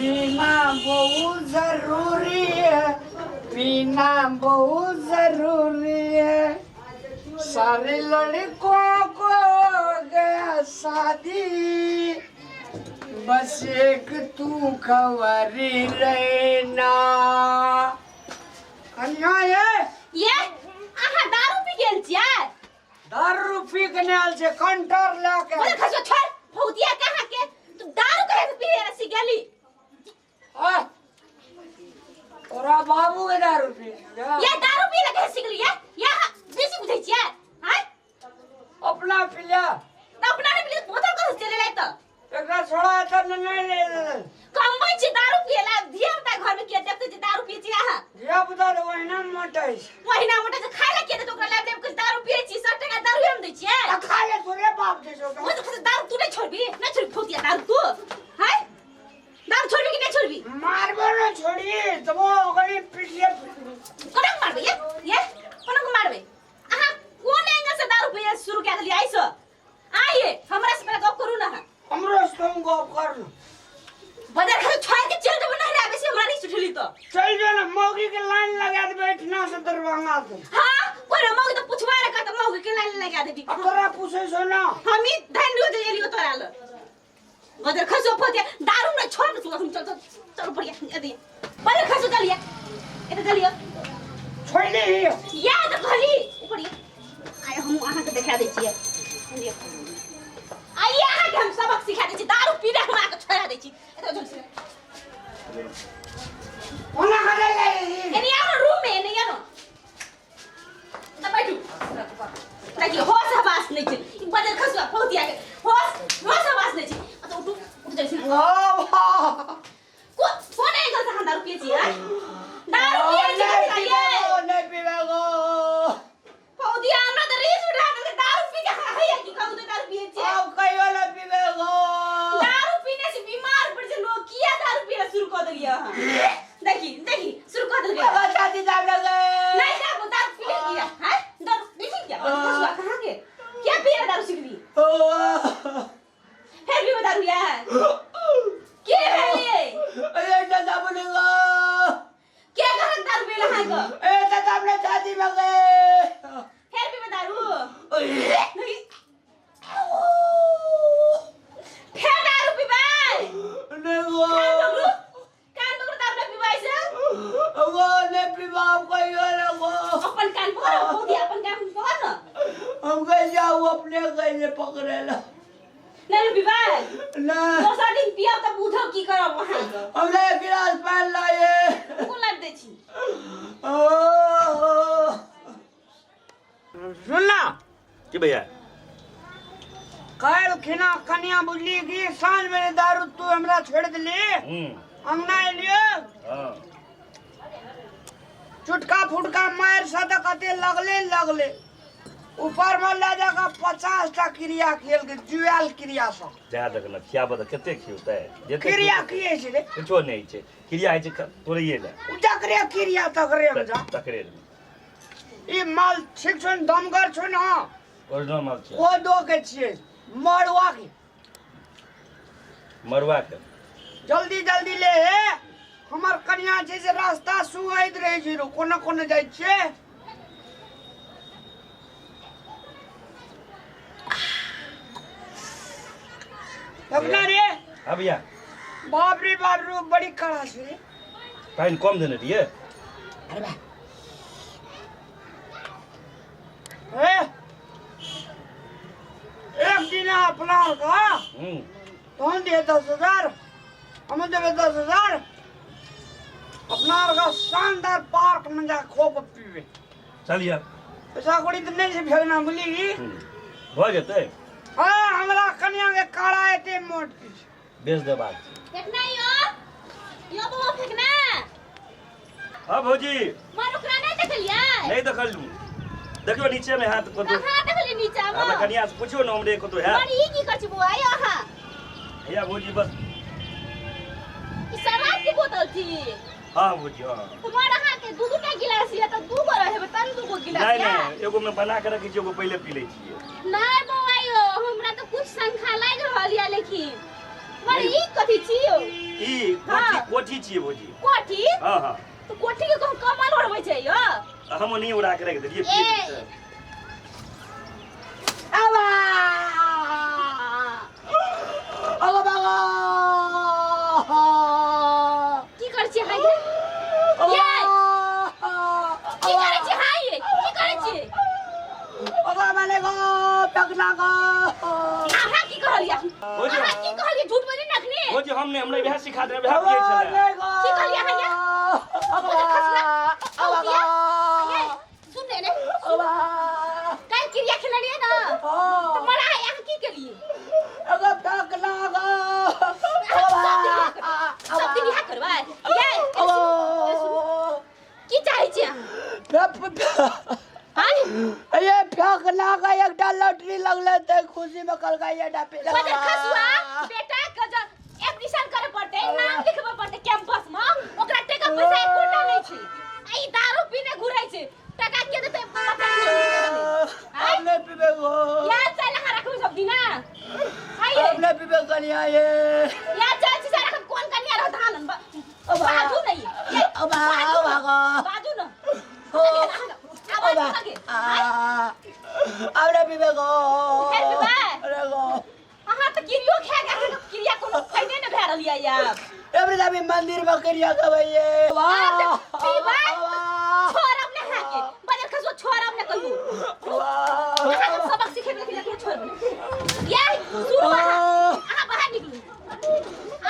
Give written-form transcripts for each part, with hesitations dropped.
जीना बहुत जरूरी है, पीना बहुत जरूरी है। सारे लड़कों को हो गया शादी, बस एक तू खबरी रहना। कन्या ये ये अहाँ दारू पी गेल छियै? दारू पी के नहि आयल छै, कंटर लए के। बोले खसो छोड़ भौतिया कहाँ के तू दारू कहे से पी रसी गेली? आ, तोरा बाबू के दारू पी ये दारू पी लगे सीख लिया ये बेसी बुझै छियै? हां, अपना पी लिया। त अपना नहीं पी बोतल कहाँ से चले लाय त? एकरा छोड़ा एतऽ नहि ले। कमबै छी दारू पियला, धिया पुता घर में के देखते जे दारू पिए छी अहाँ? धिया पुता तऽ ओहिना मोटै छै। ओहिना मोटै छै, खाय ला के देतै ओकरा? लाइब लाइब के दारू पिए छी, 100 टका दारू हम दै छियै। आ खाय ले तोरे बाप दै छौ? ओ तऽ दारू तू नहि छोड़बी, नहि छोड़बी फौतिया दारू तू? हैं, दारू छोड़बी कि नहि छोड़बी? मारबो न छोड़ी तबो ओकरी पिटिए। कोना के मारबै ये? ये कोना के मारबै अहाँ? कोन एंगल से दारू पिए शुरू कए देलियै आइसँ? आइए हमरा से पहिले गप करू ना अहाँ। हमरो से तुम गप कर न। बाजार खाली छोड़ के चल देबो नहीं रे, बेसी हमरा नहीं सुठली तो। चल जो ना, मौगी के लाइन लगा दे बैठना से दरभंगा से। हां, कोई ना मौगी तो पूछवा रे कहत मौगी के लाइन लगा देबी। अब तोरा पूछे छौ ना। हम ई धन रोज एलियो तोरा ल बदर खसो फते दारू न छोड़ तू। हम चल चल चल बढ़िया यदि बदर खसो चलिए एते चलिए। छोड़ दे या त कहली ऊपर आय, हम अहाँ के देखा दै छियै। आइए अहाँ के हम सबक सिखा दै छी, दारू पीने हम अहाँ के छोड़ा दै छी। एते चल। ओना करे ले। एने आओ रूम में, एने आओ त बैठू। देखियौ, होश हवास नहि छै ई बजर खसुआ फौतिया के, होश होश हवास नहि छै। अच्छा उठू, उठ जाइ छी। कोन कोन एंगल से अहाँ दारू पियै छियै? दारू पियै छियै ये? नहीं पीबे गो। फौतिया, हमरा तऽ रीस उठा देलकै। दारू पी के हैया की कहू तऽ दारू पियै छियै? अब कहियो नहीं पीबे गो। दारू पीने से बीमार पड़ छै लोग, किया दारू पीना शुरू कऽ देलियै अहाँ? देखी देखी, शुरू कऽ देलकै। चाची दाम लगे। नहीं दारू, दारू पी किया हैं? दारू देखी क्या खसुआ कहाँ के क्या पिए दारू सिखली? फिर भी दारू यार के भेलिए? अरे दादा बोलेगा। के कहलक दारू पीला अहाँ के? ए दादा अपने चाची में गए। फिर भी दारू नहीं, फिर दारू पीबै? नहीं गो। कान पकड़ू, कान पकड़ू, दारू नहीं पीबै से। गो नहीं पीबा, हम कहियो ना गो। अपन कान पकड़ बहुत, अपन कान पकड़ ना। हम कह जाऊ अपने कहीं पकड़े ला। नहीं पीबै? ना। दोसर दिन पियब तऽ बुझब की करब अहाँ के। हमने एक गिलास पानी लाए। कोन लाबि दै छी? सुन ना। की भैया? काल्हि खिना कनिया बुझली कि साँझ में दारू तू हमरा छोड़ दिली। अंगना एलियो। चुटका फुटका मार सद कते लगले लगले ऊपर में ले जाकर 50 टा क्रिया खेल के जुआल क्रिया सब। जा देख ने, खियाबऽ तऽ कते खियौतै जते। क्रिया की होइ छै रे? किछो नहि छै, क्रिया होइ छै तोड़ैये लए। उ जकरे क्रिया तकरे में जा। तकरे। ई माल ठीक छौ ने, दमगर छौ ने? ओरिजिनल माल छै। ओ दो के छियै मरुआ के। मरुआ के। जल्दी जल्दी ले हे, हमर कनिया छै से रास्ता सुहैत रहै छै रो, कोना कोना जाइ छियै। देखना रे। हाँ भैया। बाप रे बाप रे, बड़ी कड़ा छै रे। पानि कम देने रहियै। अरे बा हे, एक दिन अपना का तोहन दिए 10,000, हम देवे 10,000, अपना का शानदार पार्क में जा खूब पीवे। चलिए। पैसा कौड़ी तऽ नहि छै भेजना बुझली। भऽ जेतै। हाँ, हमरा कनिया के काड़ा एते मोट की छै। बेच देबाक छै। फेकना यो यो बौआ, फेकना। हाँ भौजी। मार ओकरा नहि देखलियै? नहि देखलहुँ, देखियौ नीचे में हाथ कतौ। कहाँ देखलियै नीचा मे? हमरा कनिया से पुछियौ ने, हमरे कतौ है। मार ई की कर छी बौआ यो अहाँ? हैया भौजी, बस। ई शराब के बोतल छी? हाँ भौजी, हाँ। तुम्हार अहाँ के दू दू टा गिलास ये तऽ दू गो रहबै तब दू गो गिलास नहि ये? नहि, एगो में बना के रखै छियै, एगो पहिले पी लै छियै। नहि बौआ यो, हमरा तऽ कुछ शंका लागि रहल ये, लेकिन मर ई कथी छी यो? ई कोठी। कोठी छियै भौजी। कोठी? हाँ हाँ। तो कोठी के कहूँ कमल ओढ़बै छै यो। हम नहीं उड़ा के रख देलियै। ए। आवा अगो बागो। की करै छियै हाय ये? ये की करै छियै हाय ये? की करै छियै? ओकरा माने गो पकना गो। अहाँ की कहलियै? अहाँ की कहलियै? झूठ बजै ने अखनी। भौजी हम नहि, हमरा इएह सिखा देने, वएह पियै छलै। की कहलियै अहाँ ये? बजर खसला औतिया ये सुन ने ने काल्हि क्रिया खेललियै ने तऽ मरा अहाँ की केलियै? अगो पकना गो। सब दिन इएह करबै ये? की चाहै छी अहाँ? आँय? ये फेंकना का एकटा लॉटरी लगले ते खुशी में कल का ये डापी। बजर खसुआ बेटा के जब एडमिशन करे पड़तै, नाम लिखबै पड़तै कैंपस में, ओकरा टका पैसा एकोटा नहि छै आ ई दारू पीने घुरै छै। टका के देतै बच्चा के? हम नहीं पीबे गो। या चल अहाँ रखबै सब दिना आइए। हम नहीं पीबे कनिया ये। या चल छी रखब। कोन कनिया रहत अहाँ लग? बाजू नहीं ये, अब बाजू न, भागो। बाजू न। हो। आवाज लगे। अब नहीं पीबे गो। फेर पीबै? अरे गो। अहाँ तऽ किरियो खा के अहाँके क्रिया कोनो फायदे नहि भए रहल यऽ आब। एवरी दाबी मंदिर में क्रिया कबैये। आब तऽ पीबै छोड़ब ने अहाँके बजर खसो, छोड़ब ने कहियो अहाँके। सबक सिखेबै लेकिन अखनो छोड़ब ने। ये सुनू, अहाँ अहाँ बाहर निकलू।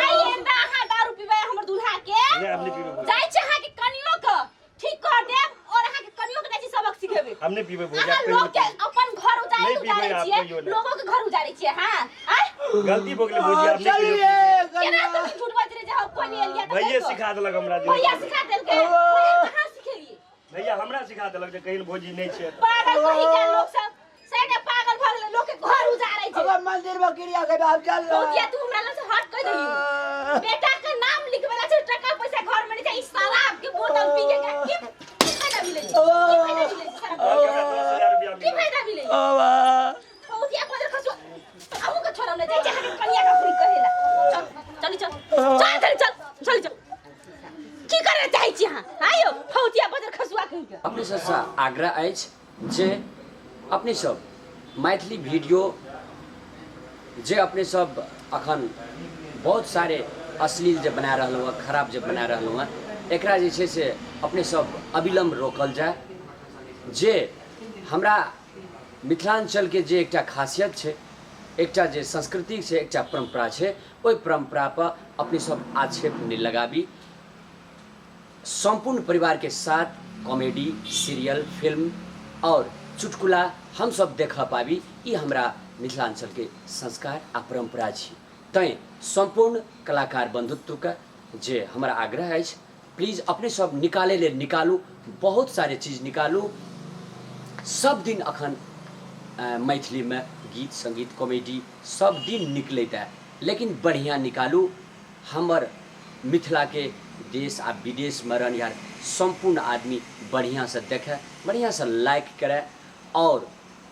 आइ एंदा अहाँ दारू पीबै हमर दूल्हा के? नहि, हम नहि पीबै भौजी। जाइ छै अहाँके कनियो के ठीक कर देब और अहाँके कनियो के जाइ छी सबक सिखेबै। हम नहि पीबै भौजी। अहाँ आब लोग के कहियो अपन घर उजाड़े नहि पीबै, उजाड़े आब छियै कहियो नहि। लोगों के घर उजाड़े छियै। हाँ आँय? गलती भऽ गेलै भौजी, आब नहि कहियो चलिए। पीबै। केना तुम झूठ बाजि रहे जाओ कोई नहीं एलिया तऽ भैये सिखा देलक हमरा जे। भैया सिखा देलकै? भैया कहाँ सिखेलियै? भैया हमरा सिखा देलक जे कहिन भौजी नहि छै। पागल कही के लोग सब सैने पागल भऽ गेलै, लोग के घर उजाड़ै छै। अब मंदिर में क्रिया के अब चल। भौजिया तू हमरा लग से हट कह देली। बेटा के नाम लिखबै ला छै, टका पैसा घर में नहीं छै। ई शराब के बोतल पी के की की फायदा मिलै छै? की फायदा मिलै छै शराब पी के? हमरा 10,000 रुपया की मिलल। फायदा मिलै छै? भौजिया बजर खसु अहूँ के छोड़ब नहि। जाइ छै अहाँके कनिया के अखनी कहेला। चल चल चल चल चल चल चल चल। की करे चाहै छी अहाँ आयो फौजिया बजर खसुआ कहि के? अपने सबसँ आग्रह अछि जे अपने सब मैथिली वीडियो जे अपने सब अखन बहुत सारे अश्लील जे बना रहलहुँ हँ, खराब जे बना रहलहुँ हँ, एकरा जे छै से अपने सब अविलम्ब रोकल जाय। जे हमरा मिथिलाञ्चलके जे एकटा खासियत छै, एकटा जे संस्कृति छै, एकटा परम्परा छै, ओहि परम्परापर अपने सब आक्षेप नहि लगाबी। सम्पूर्ण परिवारके साथ कॉमेडी सीरियल फिल्म आओर चुटकुला हमसब देखऽ पाबी, ई हमरा मिथिलाञ्चलके संस्कार आ परम्परा छी। तैँ सम्पूर्ण कलाकार बन्धुत्वके जे हमर आग्रह अछि, प्लीज अपने सब निकालै लेल निकालू, बहुत सारे चीज निकालू। सब दिन अखन मैथिलीमे गीत सङ्गीत कॉमेडी सब दिन निकलैत है, लेकिन बढ़िआँ निकालू। हमर मिथिलाके देश आ विदेशमे रहनिहार सम्पूर्ण आदमी बढ़िआँसँ देखै, बढ़िआँसँ लाइक करै आओर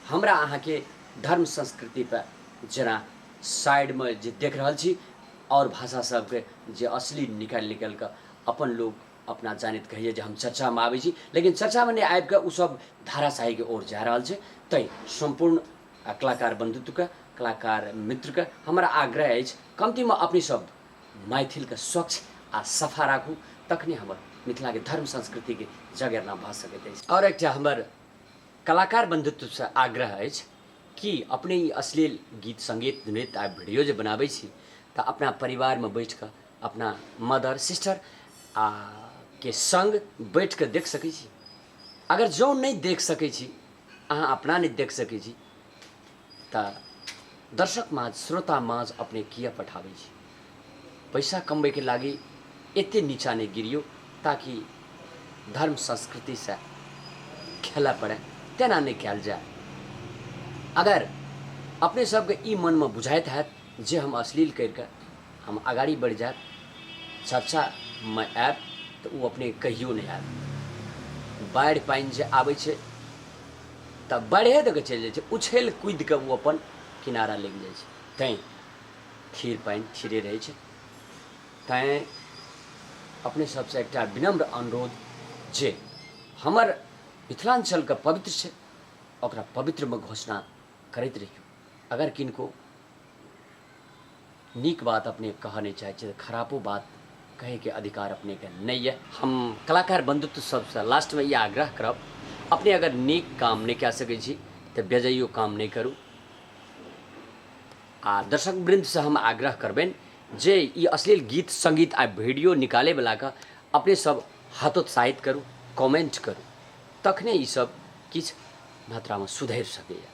हमरा अहाँके धर्म संस्कृतिपर जेना साइडमे जे देख रहल छी आओर भाषा सबके जे अश्लील निकालि निकालि कऽ अपन लोक अपना जानैत कहैए जे हम चर्चामे आबै छी, लेकिन चर्चामे नहि आबि कऽ ओसब धाराशाहीके ओर जा रहल छै। तैँ सम्पूर्ण कलाकार बन्धुत्वके, कलाकार मित्रके हमर आग्रह अछि, कम्तीमे अपने सब मैथिलके स्वच्छ आ सफा राखू, तखने हमर मिथिलाके धर्म संस्कृतिके जगेरना भऽ सकैत अछि। आओर एकटा हमर कलाकार बन्धुत्वसँ आग्रह अछि कि अपने ई अश्लील गीत सङ्गीत नृत्य आ वीडियो जे बनाबै छी तऽ अपना परिवारमे बैठि कऽ अपना मदर सिस्टर आ के सङ्ग बैठि कऽ देख सकै छी। अगर जँ नहि देख सकै छी, अहाँ अपना नहि देख सकै छी, तऽ दर्शक माझ, श्रोता माझ अपने किया पठाबै छी? पैसा कमबैके लागि एते नीचा नहि गिरियौ ताकि धर्म संस्कृतिसँ खेलऽ पड़ै, तेना नहि कयल जाय। अगर अपने सबके ई मनमे बुझाइत हैत जे हम अश्लील करिके हम अगाडि बढ़ि जायब, चर्चामे आयब, तऽ ओ अपने कहियो नहि आयब। बाढ़ि पानि जे आबै छै तऽ बाढ़िए दऽ कऽ चलि जाइ छै, उछलि कूदि कऽ ओ अपन किनारा लागि जाइ छै। तैँ थिर पानि थिरे रहै छै। तैँ अपने सबसँ एकटा विनम्र अनुरोध जे हमर मिथिलाञ्चलके पवित्र छै, ओकरा पवित्रमे घोषणा करैत रहियौ। अगर किनको नीक बात अपने कहऽ नहि चाहै छियै तऽ खरापो बात कहैके अधिकार अपनेके नहि यऽ। हम कलाकार बन्धुत्व सबसँ लास्टमे ई आग्रह करब, अपने अगर नीक काम नहि कए सकै छी तऽ बेजैयो काम नहि करू। आ दर्शक वृन्दसँ हम आग्रह करबनि जे ई अश्लील गीत सङ्गीत आ वीडियो निकालैवलाके अपने सब हतोत्साहित करू, कमेंट करू, तखने ई सब किछु मात्रामे सुधरि सकैए।